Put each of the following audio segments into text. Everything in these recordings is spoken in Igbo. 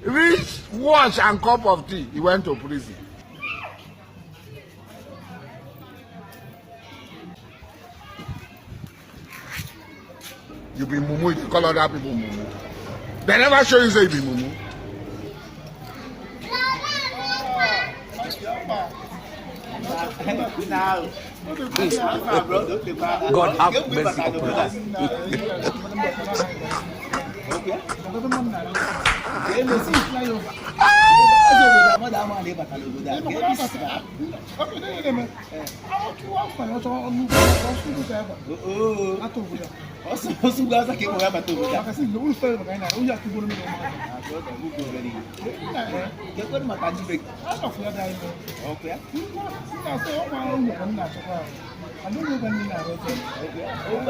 Reach watch and cup of tea, he went to prison. You be mumu, you call other people mumu. They never show you say you be mumu. God have mercy upon us.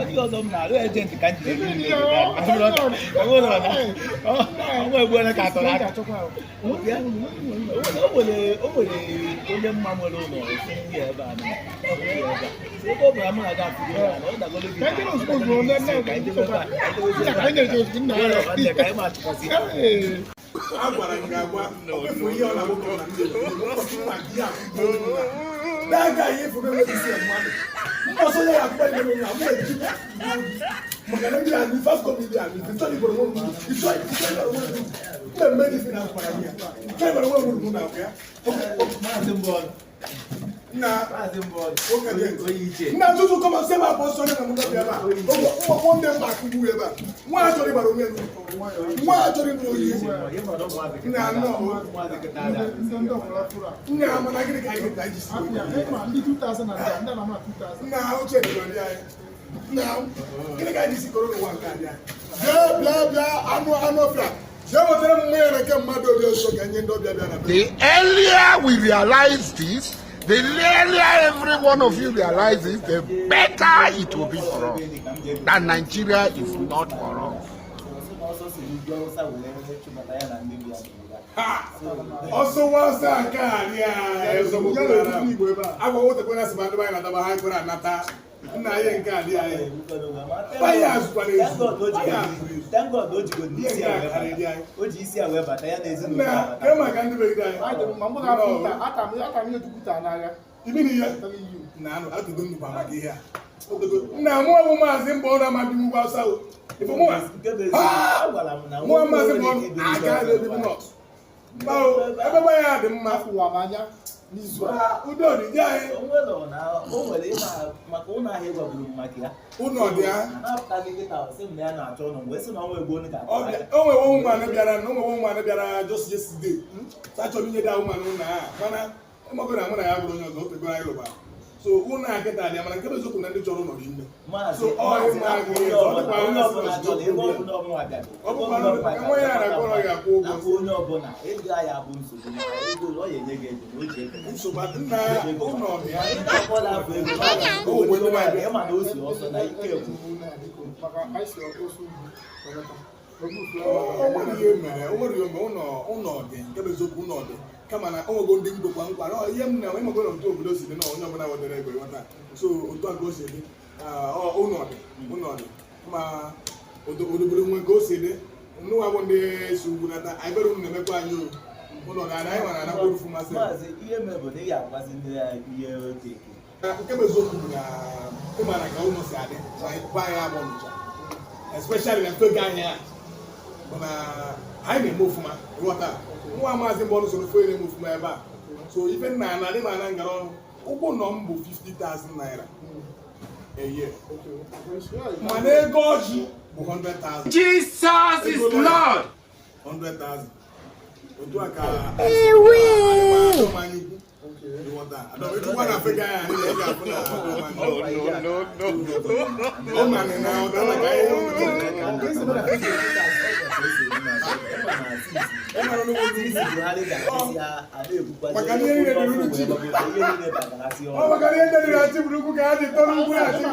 Ndị ọzọ m na-arụ agent ka m jiri ọnwa egbuola ka atọrọ aka. O nwere onye mma nwere ụlọ ofu nwunye ebe a ebe ọ bụla mụ na gị afụgo ya na ọ dagolo gị ka anyị ma achịkọsị. A gwara m gị agwa ọkwefu ihe ọ na-agbakọ na ndị na-aga ihe ifu enweghị isi mmadụ ọsọ ya akwụkwọ ime na mụ eji maka na ndị a ndị fast copy ndị a ndị chọrọ igboro nwe m ịchọ ịchọ igboro nwe m mmemme dị fi na akwara gị ya chọrọ igboro nwe m na ya. Nna nna nzuzu kọma sị ebe a bụ ọsọ na mụ ebe a nwanne m akụgbu ebe a nwa a chọrọ ịgbara onwe nwa a chọrọ ịbụ onye nna nọ nna mana gịnị ka anyị ga-eji si nna uche dị anyị nna gịnị ka anyị ji si kọrọ n'ụwa nke a bịa bịa bịa anụ anụ ọfịa jee wetara m mmanya na nke mmadụ ori ọsọ ka nye ndị ọbịa bịa na The earlier we realize this, the earlier every one of you realizes, the better it will be for us. That Nigeria is not for us. Ọsọ wasa nke a dị a agwa wotekwe na sịba ndị anyị nataba ha kwere anata nna anyị nke a dị anyị. O ji isi a wee bata ya na ezinụlọ. Nna ke maka ndị begide anyị imi na ihe na anụ atụgo nnukwu maka ihe a nna mụ bụ maazị mbọ ọrụ amadị ugwu awụsa o ife mụnwa mụnwa maazị mbọ ọrụ aka ebibi nọt mba o ebe gba ya dị mma udo dị dị anyị. O nwere ịma maka ụlọ ahịa ịgwagburu m maka ya. Ụlọ dị ya. Na-apụtaghị kịta sị m na ya na-achọ ụlọ mgbe sị na ọnwa egbuo ka o nwewe ụmụanụ bịara na o nwewe ụmụanụ bịara just yesterday achọrọ inye dị ụmụanụ ụlọ a mana ịmago na mụ na ya bụrụ onye ọzọ o tego anyị lụbara so ụlọ a kịta dị mana nke bụ eziokwu na ndị chọrọ ụlọ dị ime. So ọ ịma gị ọ dịkwa onye ọbụla chọrọ ebe ọbụla ọbụla bịara. Ọ bụkwa nwa ya na-akwụ ụlọ ga-akwụ ụgwọ. Afọ onye ọbụla ego ya bụ nsogbu maka ego ọ ya enye gị ego na o ji ego. Nsogbu nna ụlọ dị ya. Ọbụla afọ ego ịma na o si ọsọ na ike egwu. O nwere ihe mere o nwere ihe mere ụlọ ụlọ dị nke bụ eziokwu ụlọ dị kama na o nwego ndị mgbekwa nkwa na ihe m na ịmago na otu obodo si dị na onye ọbụla wetara ego ịghọta so otu a ka o si dị ụlọ dị ụlọ dị ma obodo nwe ka o si dị nnụnwa bụ ndị si ugwu nata anyị bere unu na-emekwa anyị o ụlọ dị anyị nwere anakwa orufu masị. Maazị ihe mere bụ na ị ga-agwazi ndị ya ihe okeke. Nke bụ eziokwu bụ na ịmara ka ụlọ si adị na be anyị abụ Ọnịcha especially na mfe anyị a bụ na anyị na-eme ofụma ịghọta nwa maazị mbọ ọnụ soro ofe na-eme ofụma ebe a so ife nna ana adị m ana ngara ọnụ ụgwọ nọ m bụ 50,000 naira a year mana ego ọjị bụ 100,000. Jesus is Lord. 100,000 otu a ka anyị ukwu ịghọta adọbechukwa na afrịka ya anyị na-ege afụ na ọ manị na ụda na ka ihe maka ihe niile dị n'uche ọ maka ihe ndị dị na-achị bụrụ ukwu ka ha ji tọrọ ugwu na-achị.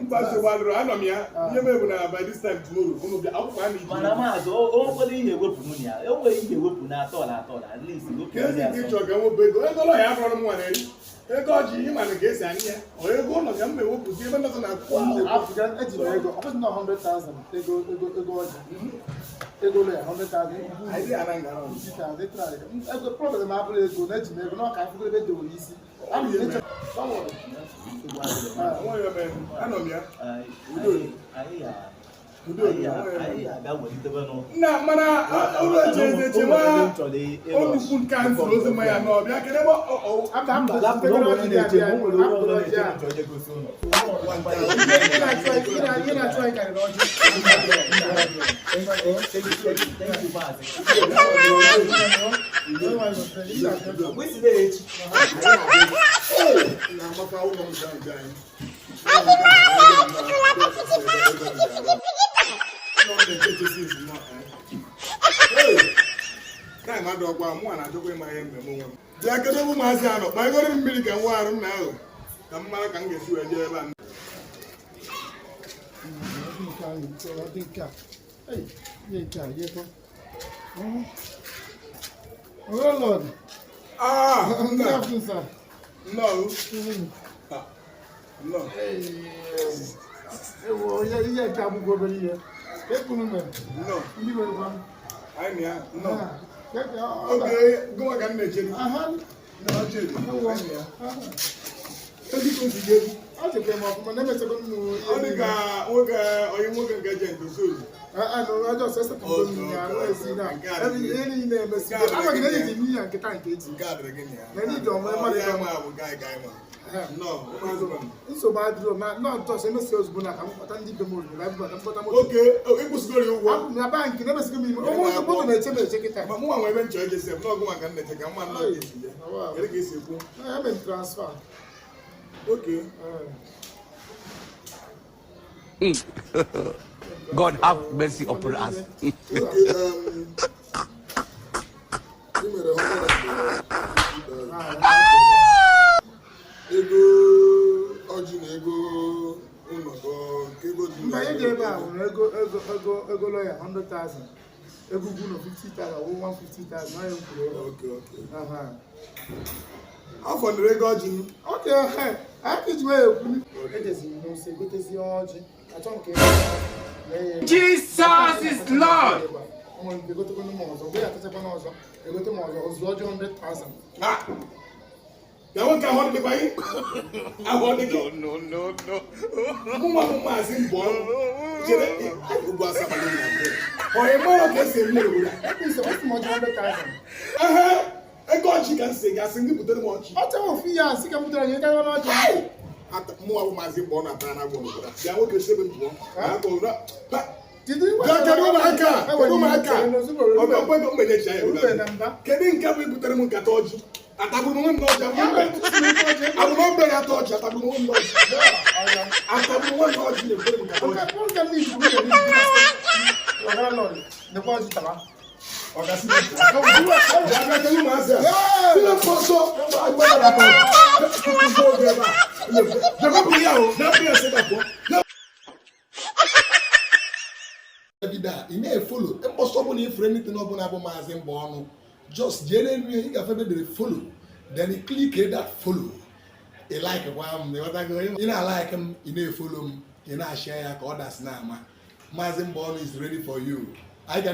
Mba nsogbu adịrọ anọ m ya ihe mere bụ na by this time tomorrow ụnụ bịa akwụkwọ a na-eji. Mana maazị o nwekwara ihe ewepụ nwunye ya o nwere ihe ewepụ na atọl atọl at least wepụ Ka ezi nke ịchọ ka nwepụ ego ego ụlọ ya abụrụ m nwa na-eri. Ego ọjị ị mana ka esi anyị ya, ọ ego ụlọ ka m ewepụzi ebe ndị ọzọ na-akwụ ụgwọ. Afụga eji m ego, ọ bụghị na 100,000 ego ego ego ọjị. Ego ụlọ ya 100,000. Anyị dị ana ngara ọnụ. 50,000, 300. Ego problem abụrụ ego na eji m ego na ọka afụgo ebe edowere isi. Ana m eche. Don't worry. Nwayọ mere, anọ m ya. Anyị Udo dị, anyị ga-abịa welitebe n'ụlọ. Nna mana ụlọ eche eze chewa olukwu nke a ntụrụ ozi mmanya na ọbịa kedu ebe Aka m Mba, lapụ na o nwere onye na-eche m, o nwere onye ọzọ na-eche m chọrọ ije gosi ụlọ. Ihe na-achụ anyị karịrị ọjị. Thank you, thank you, Maazị. Kwesị na-echi. na-amaka ụlọ nza nke anyị. Taịm adọkwa mụ a na-achọkwa ịma ihe mmemme onwe m. Bịa kedu ebe ụmụazị a nọ? Kpanyegoro m mmiri ka m nwa arụ nna ahụ ka m mara ka m ga-esi wee jee ebe a. Nke a, nke a, nke a. Ei, ihe nke a, ihe kwa. Oh Lord. Ah, Good nna, afternoon, sir. nnọọ. Ah, nnọọ. Ewo, ihe ihe nke abụghị obere ihe. Ekwuru m, Nnọọ. ndị nwere gwa m. Anyị na ya, nnọọ. Ah, Oge gụnwa ka m na-eche gị. Aha, Nna ochie dị. ewo. Anyị na ya. Aha. Ezi ka o si ga-ebu. Ọ dịkwa m ọfụma na emechakwa m Ọ dị ka nwoke onye nwoke nke je ndozi. Ah, no, ọjọọ sọ esepụgo m ya, arụ ezi na. Nke a Ihe niile emesi. Nke a dịrị Amaghị na gị eji m ihe nkịta nke eji. Nke a dịrị gị na ya. Na ndị dị ọma, mmadụ Ọ ya dị ọma. ma bụ nke anyị ka anyị ma. Nnọọ, ụmụazị ma. Nsogbu adịrọ ma nọ ntọọchị emesi ozugbo na ka m kpọta ndị be m ozugbo na ebubata mkpọta moto. Oke, ịkwụsịgoro ya ụgwọ. Abụ m na bankị na-emesigo m ime. Ụmụ moto na-eche m eche kịta. Ma mụnwa nwe ebe nchọ ije sef, n'ọgụ maka nna eche ka mma nnọọ ka esi je. Kedu ka esi ekwu? Eme m transfer. Oke. God have mercy upon us. Oke, ị mere ego ọjị na ego ụlọ nke ego dị Mba, ihe dị ebe a nwere ego ego ego ego lọya 100,000. Ego ugwu na 50,000, wụ 150,000, ọ ya m kwuru ebe. Oke, oke. Aha. Afọ nere ego ọjị m. Ok, ehe, aka iji wee ekwu. Ejezi m n'ose gotezie ọjị. Achọ m ka ego lee ya. Jesus is Lord. O nwere nke egotekwana m ọzọ, mgbe ya atachakwana ọzọ, egote m ọzọ, ozu ọjị 100,000. Ah! Na nwoke ahụ dịkwa gị? Ahụ ọ dị gị? No, no, no. Mụ nwa bụ maazị mbọ chere ugwu asaba gị na mbụ. Ọ ị mara ka esi eme obodo a? Ekwusi, ọ sị m ọjị 100,000. Ehe, ego ọjị ka m si gị asị gị butere m ọjị. Ọ chọrọ ofu ihe a sị ka m butere anyị karịa n'ọjị. Mụ nwa bụ maazị mbọ na-atara n'agwọ n'obodo a. Bịa nwoke sebe m pụọ. Bịa ka ụra. Jide igwe Bịa kedu ụmụaka a? Enwere Kedu ụmụaka a? ike n'ozugbo, Ọ bụ ọkwa ego mmenye chi anyị Orube obodo na a. mba. Kedu nke bụ ibutere m nkata ọjị? Atagburu onwe m n'ọjị. Ya mere tupu m ego ọjị, ego Abụ m mbe na-ata ọjị, atagburu onwe m n'ọjị. Atagburu onwe m n'ọjị na-ebutere m nkata ọjị. Nke nke m n'izu nwunye m n'izu. Ọgara lọrị, nekwa ọjị taba. Ọ gasị na bịa bịa kedu ụmụazị a? Sile m ọsọ. Bịa ya o. Bịa bịa sị ka pụọ. Bido a ị na-efolo mkpọsọ ọbụla ifere anything ọbụla bụ maazị mgbe ọnụ, just jee n'elu ya, ị gafe ebe dere follow, then you click that follow. Ị like gwa m, ịghọtago? Ị na-alike m, ị na-efolo m, ị na-ashare ya ka ọ dasị na-ama maazị mgbe ọnụ is ready for you. Anyị ga na